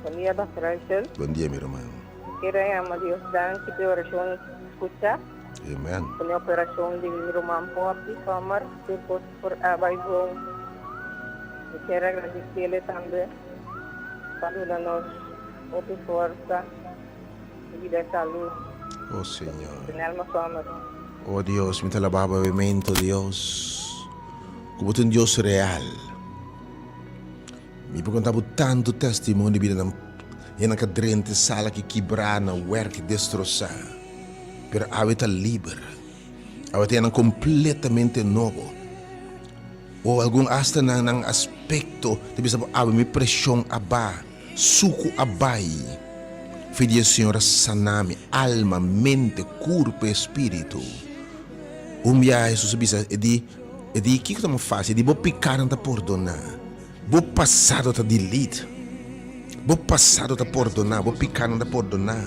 Bon dia Pastor Angel. Bon dia mi ruman. Mi kier a yama Dios danki pa e oracion scucha. Amen. Cu mi operacion di mi ruman Poppy Sommer tur cos por a bay bon. Mi kier a gradiciele tambe pa duna nos hopi forsa y bida salud. Oh Señor. Denelma Sommer. Oh Dios, mi ta alaba bo awemento Dios, cu bo ta un Dios real. Mi por conta bo tanto testimonio di bidanan hende ka drenta e sala ki kibra, nan werk destrosa, pero awe ta liber, awe ta hendenan completamente nobo. O algun hasta nan nan aspecto ta bisa bo awe mi presion a ba, sucu a bay. Fe di e Señor a sana mi alma, mente, curpo y espiritu. Un biaha Jesus a bisa e di, e di kiko ta mas facil? E di bo picanan ta pordona. Bo pasado ta delete. Bo pasado ta pordoná, bo pikánan ta pordoná.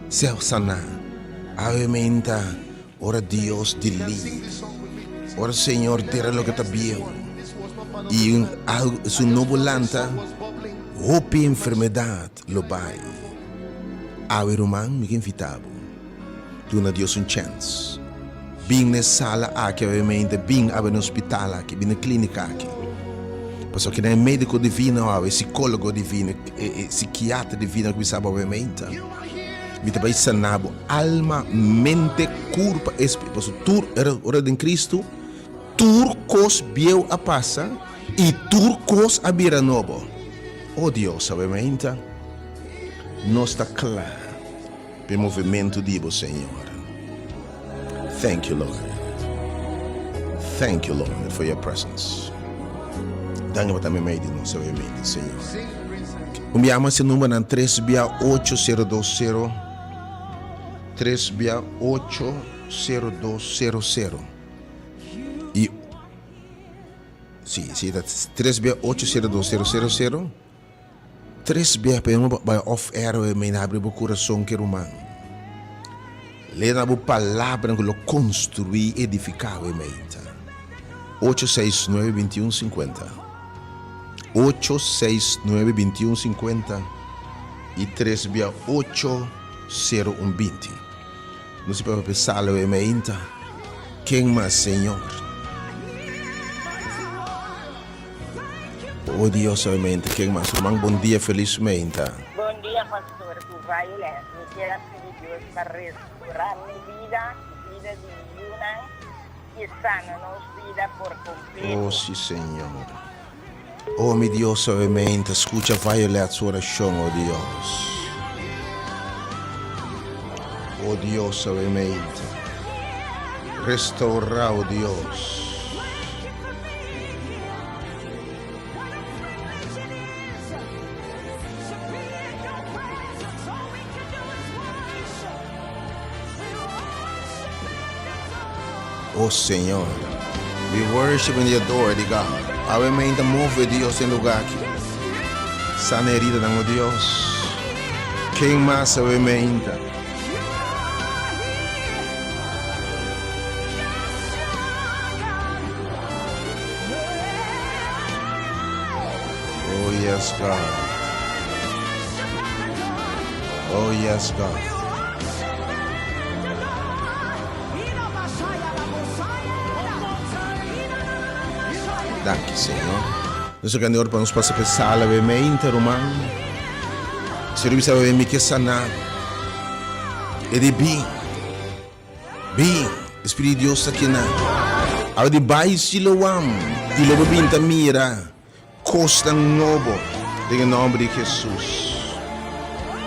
Sea saná. Awe meinta ora Dios delete. Ora Señor tera loke ta bieu i un algo su nobo lanta, hopi enfermedat lo bai. Awe ruman mi ke invitá bo. Duna Dios un chèns. Bin na e sala aki awe-mente, bin awe na hospital aki, bin na e klínika aki. Pasobra kinan e médiko divino awe, e sikólogo divino, e sikiatra divino ku bisa bo awe-mente, Mi ta bai sana bo alma, mente, kurpa, espiritu. Pasobra tur, ora den Kristu, tur kos bieu a pasa i tur kos a bira nobo. O Dios, awe-mente, nos ta kla. P'e movementu di bo, Señor. Thank you, Lord. Thank you, Lord, for your presence. Danki pa ta meimei di nos awe midi, Señor. Un bia mas e numbernan tres bia ocho sero dos sero, tres bia ocho sero dos sero sero. I si, si ta tres bia ocho sero dos sero sero sero. Tres bia pa e bai off air e mei na habri bo kurason ke ruman. Lena bo palabranan ku lo konstruí i edifiká bo e meinta. Ocho seis nuebe bintiun sinkuenta ocho seis nuebe bintiun sinkuenta i tres bia ocho sero un binti. No si papia salo e meinta. Ken mas Señor? O Dios awe meinta ken mas ruman bon dia felis meinta. Bon dia pastor ku Violet mi kier a pidi Dios pa restora mi bida i bida di mi yunan i sana nos bida por kompleto. O si Señor. O mi Dios awe meinta skucha Violet su orashon o Dios. O Dios awe meinta restaura o Dios. Oh Señor, we worship and adore thee God. Awe mainta move Dios den lugar aki. Sana heridanan, oh Dios. Ken mas awe mainta? Oh yes God. Oh yes God. Danki Señor. Nos a gana ora pa nos pasa pa e sala we mente ruman. Señor bisa we mi ke sana. E di bin. Bin, Espíritu di Dios ta kina. Awe di bai Siloam i lo bo bin ta mira kosnan nobo den e nòmber di Hesus.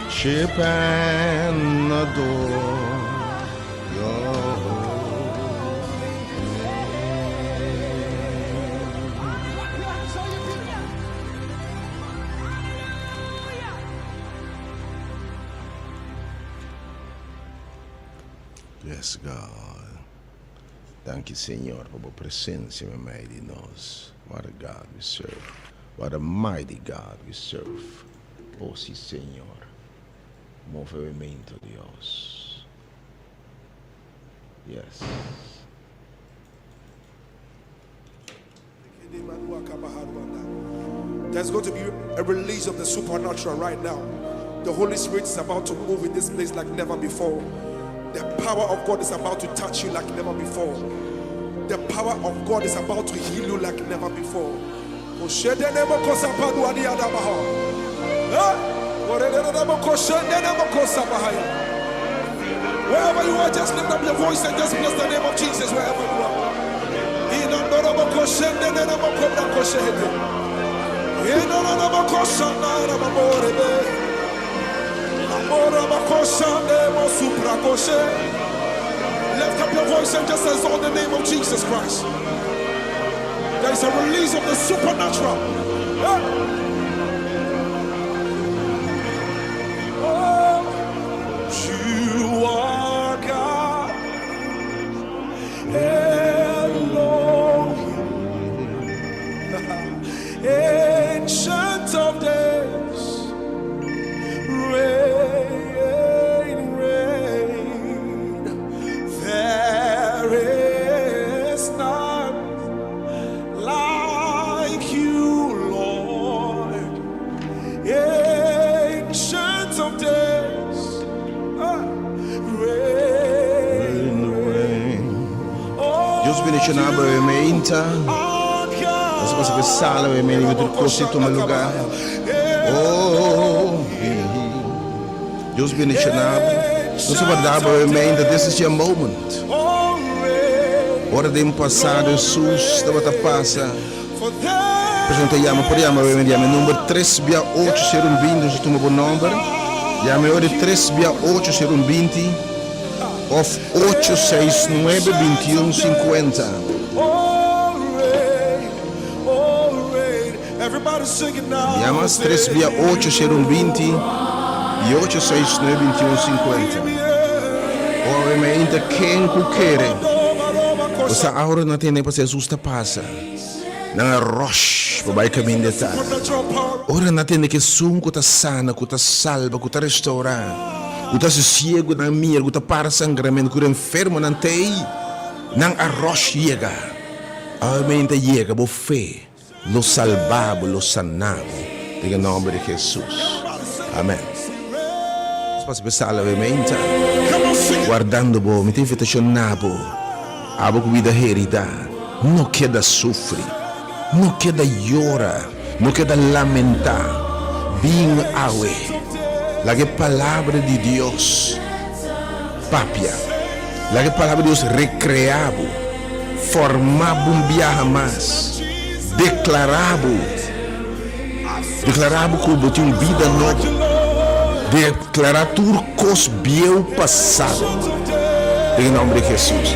Ship and adore your holy name. Yes God. Danki Señor pa bo presencia meimei di nos. What a God we serve. What a mighty God we serve. Oh si Señor. Movemento Dios. Yes. There's going to be a release of the supernatural right now. The Holy Spirit is about to move in this place like never before. The power of God is about to touch you like never before. The power of God is about to heal you like never before. Wherever you are, just lift up your voice and just bless the name of Jesus wherever you are. Lift up your voice and just exalt the name of Jesus Christ. There is a release of the supernatural. Oh, you are God. Elohim. Ancient of days. Reign, reign. There is none like you, Lord. Ancient of days. Reign, reign. Oh, Dios bendishoná bo e mainta. Nos pasa pa sala e mainta tur kos a tuma lugá. Oh, Dios bendishoná bo. Nos a warda bo e mainta. This is your moment. Ora den pasado Hesus tabata pasa. Persona ta yama por yama e yama number 3 bia 8 0 1 20 nos tuma bo number. Yama e ora 3 bia 8 0 1 20 of 8 6 9 21 50. Yama 3 bia 8 0 1 20 i 8 6 9 21 50. Ora mi ainda ken ku kere. Bo sa awor na tende pasobra Jesus ta pasa. Nan a rush pa bai kaminda e ta. Ora nan a tende ku esun ku ta sana, ku ta salba, ku ta restourá, ku ta hasi siegunan mira, ku ta para sangramentu, ku ta enfermonan ta ei, nan a rush yega. Awe men ta yega, bo fe lo salba bo, lo sana bo, den e nòmber di Hesus. Amèn. Nos pasa p'e sala awe men ta wardando bo. Mi ta invitashon na bo. Abo ku bida heridá, no keda sufri, no keda yora, no keda lamentá. Bin awe, laga e Palabra di Dios papia. Laga e Palabra di Dios rekreá bo, formá bo un biaha mas, deklará bo, deklará bo ku bo tin un bida nobo, deklará tur kos bieu pasado. Den e nomber di Jesus.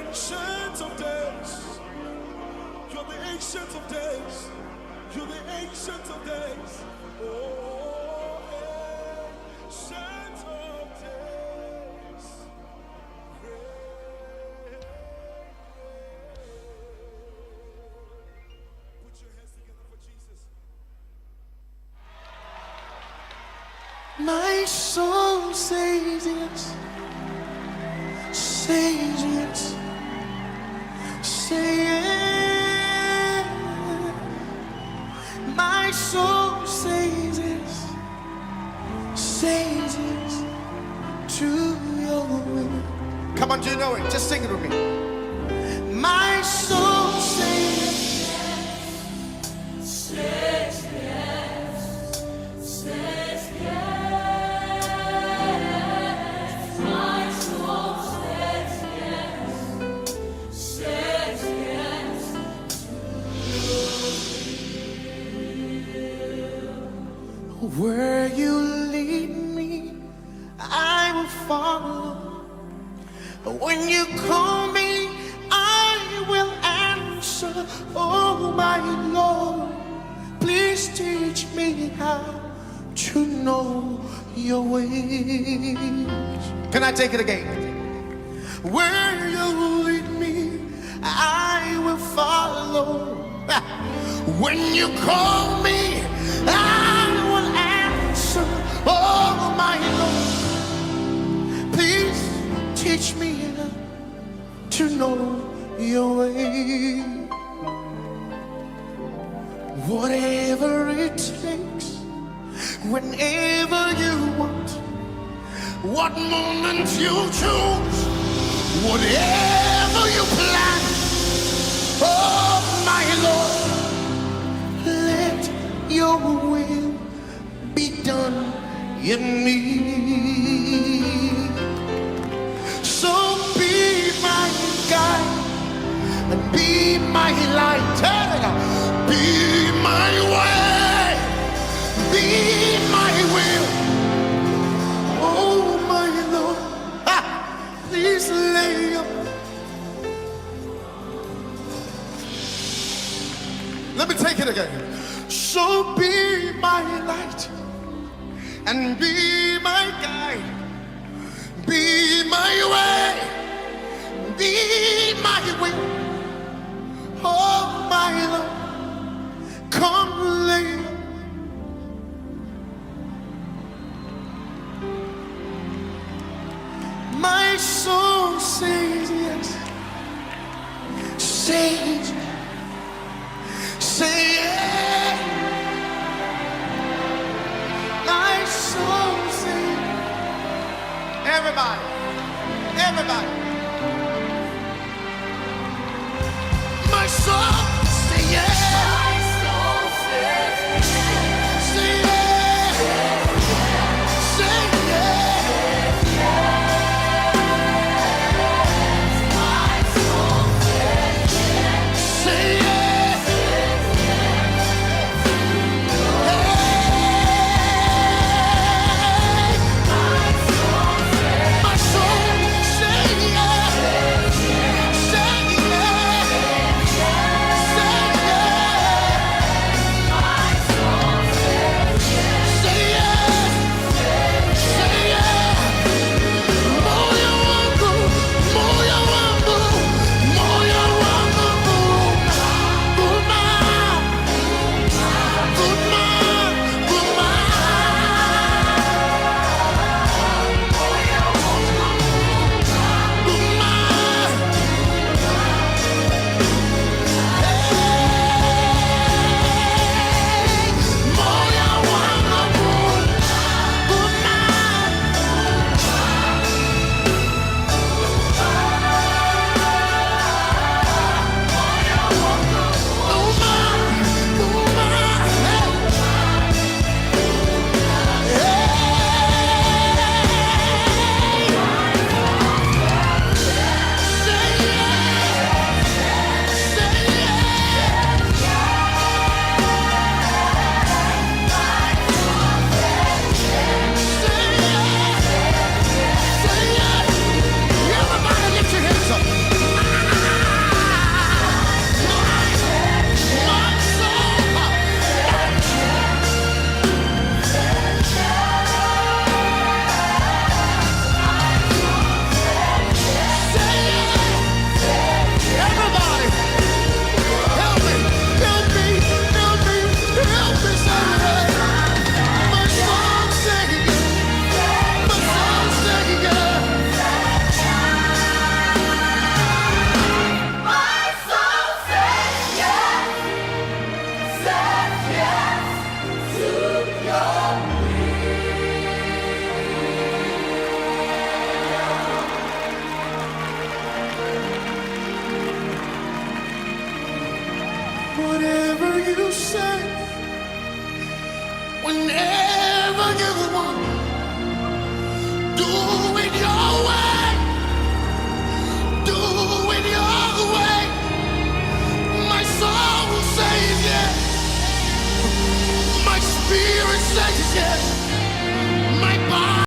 Ancient of Days. You're the Ancient of Days. You're the Ancient of Days. Oh, Ancient of Days. Put your hands together for Jesus. My soul says yes, says yes, say yes. My soul says yes, says yes to your will. Come on, do you know it? Just sing it with me. My soul says Says yes, says yes. My soul says yes, says yes. Where you lead me, I will follow. When you call me, I will answer. Oh, my Lord, please teach me how to know your ways. Can I take it again? Where you lead me, I will follow. When you call me, I will answer. Oh, my Lord, please teach me to know your way. Whatever it takes, whenever you want, what moment you choose, whatever you plan, oh my Lord, let your will be done in me. So be my guide and be my light. Hey, be my way, be my will. Oh my Lord, ah, please lay up. Let me take it again. So be my light and be my guide, be my way, be my will. Oh my Lord, come lay. My soul says yes, says, say yes. My soul says, everybody, everybody. My soul say yes. My soul says Say yes. Say yes. My soul says Say yes. Hey. My soul says My soul say yes. to say, whenever you want, do it your way, do it your way. My soul says yes, my spirit says yes, my body.